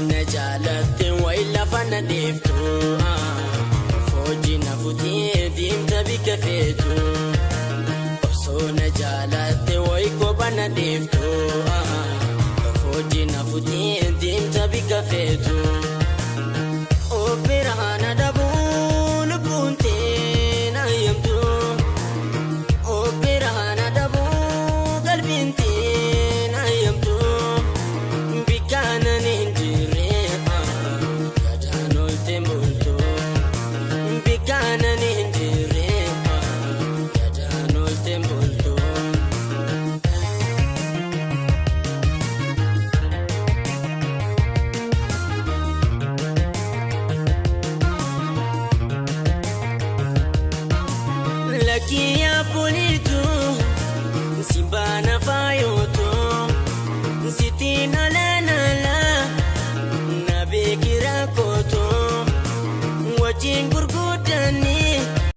Na jaalatte wayi lafa na deeftu. Foojii na futee deemta bika feetu. Osoo na jaalatte wayi kopha na deeftu.